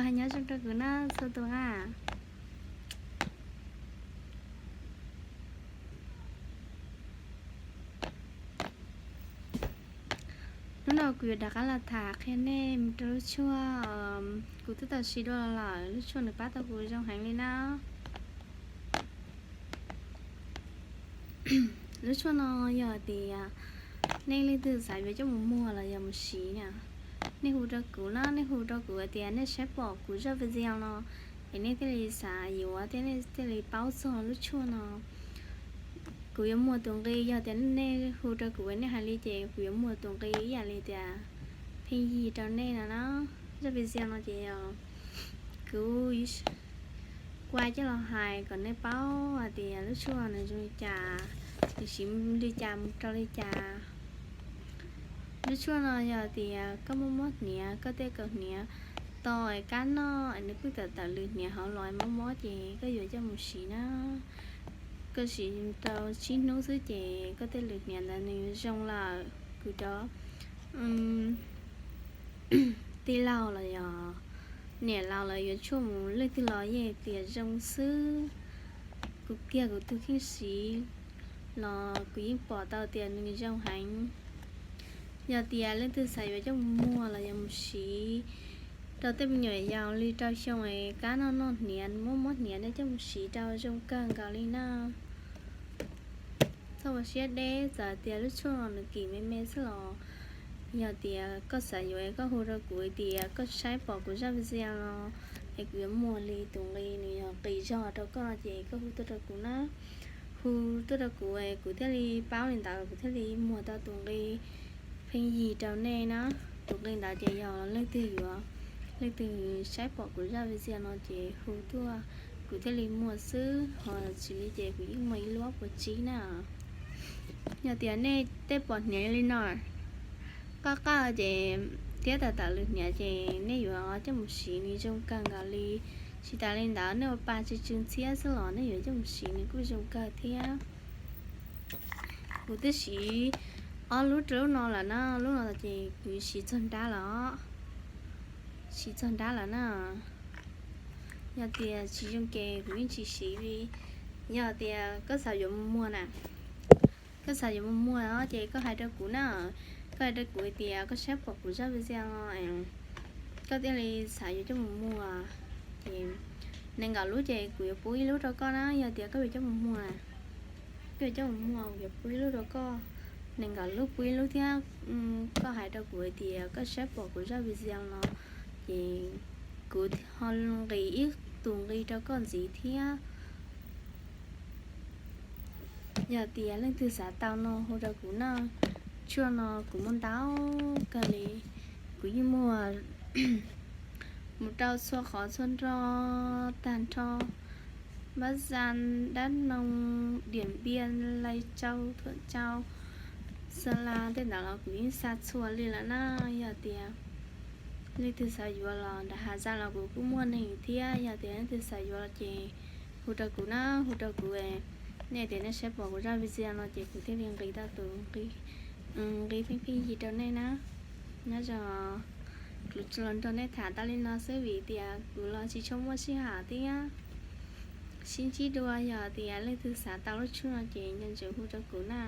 Hais nyob zoo rau kuv na txhua tus na. Hnub no kuv yuav rov qab los tham qhia nej mus rau lub tshuaj kuv twb tau siv dua los lawm, lub tshuaj nws pab tau kuv zoo heev li na. Lub tshuaj no yog tias nej leej twg xav yuav coj mus muag los yog mus siv na, nej hu rau kuv na, nej hu rau kuv hais tias nej saib pom kuv zaj video no es nej thiaj li xav yuav thiab nej thiaj li paub txog lub tshuaj no. Kuv yuav muag tus nqi, yog tias nej hu rau kuv nej hais li ces kuv yuav muag tus nqi ib yam li tias pheej yig rau nej no na. Zaj video no ces yog kuv kuaj coj los hais kom nej paub hais tias lub tshuaj nws zoo li cas, nws siv li cas mus rau li cas. Lub tshuaj no yog tias koj mob mob hniav, koj tej kaus hniav to es kab noj es nws pheej tawm tawm lwm hniav hauv los mob mob ces koj yuav coj mus siv na. Koj siv tau tsib hnub xwb ces koj tej lwm hniav ntawd nws zoo lawm, kuv cov tij laug los yog niam laus lawv yuav tshuaj mus leej twg los yeej tias zoo xwb. Kuv kiag kuv tus kheej siv los kuv yeej pom tau tias nws zoo heev. Yog tias leej twg xav yuav coj mus muag los yog mus siv rau tej me nyuam yaus li rau xyoo es kab noj noj hniav mob mob hniav nej coj mus siv rau zoo kawg nkaus li na. Txhob ua siab deb, txawm tias lub tshuaj no nws kim me me xwb los yog tias koj xav yuav es koj hu rau kuv hais tias koj saib pom kuv zaj video no es kuv yuav muag li tus nqi nws yog qis zog rau koj no ces koj hu tuaj rau kuv na. Hu tuaj rau kuv es kuv thiaj li paub li ntawd kuv thiaj li muag tau tus nqi pheej yig rau nej na. Tus nqi ntawd ces yog leej twg yuav, leej twg saib pom kuv zaj video no ces hu tuaj kuv thiaj li muag xwb, ho tsis li ces kuv yeej muag ib lub puas tsib na. Yog tias nej tej pom hniav li no qaj qaj ces thiab tawm tawm lwm hniav ces nej yuav coj mus siv nws zoo kawg nkaus li. Tsis tas li ntawd nej ua pa tsw tsw ntxhiab xwb los nej yuav coj mus siv nws kuj zoo kawg thiab. Kuv twb siv ob lub rau lub no lawm na, lub no ces kuv siv txog nrab lawm, siv txog nrab lawm na. Yog tias tsis zoo ces kuv yeej tsis siv li. Yog tias koj xav yuav mus muag na, koj xav yuav mus muag os ces koj hais rau kuv na, koj hais rau kuv hais tias koj saib pom kuv zaj video no koj thiaj li xav yuav coj mus muag, ces nees nkaum lub ces kuv yuav pub ib lub rau koj na. Yog tias koj yuav coj mus muag, koj yuav coj mus muag kuv yuav pub ib lub rau koj, nees nkaum lub pub ib lub thiab. Koj hais rau kuv hais tias koj saib pom kuv zaj video no ces kuv ho nqis ib tus nqi rau koj ntxiv thiab. Yog tias leej twg xav tau no hu rau kuv na, tshuaj no kuv muaj ntau kawg li, kuv yeej muag mus rau txhua qhov txhua nroj tag nrho, Npab Zaj, Dab Noog, Diam Npiaj, Lais Tsau, Thuam Tsau, Xa La tej ntawd los kuv yeej xa txhua li lawm na. Yog tias leej twg xav yuav los nram Has Zaj los kuv kuj muaj neeg thiab. Yog tias leej twg xav yuav los ces hu rau kuv na, hu rau kuv, nej tias nej saib pom kuv zaj video no ces kuv thiaj li nqis tau tus nqi pheej pheej yig rau nej na. Nyob zoo, kuv los nrog nej tham tau li no xwb vim tias kuv los tsis tshua muaj sij hawm thiab. Sib ntsib dua, yog tias leej twg xav tau lub tshuaj no ces nco ntsoov hu rau kuv na.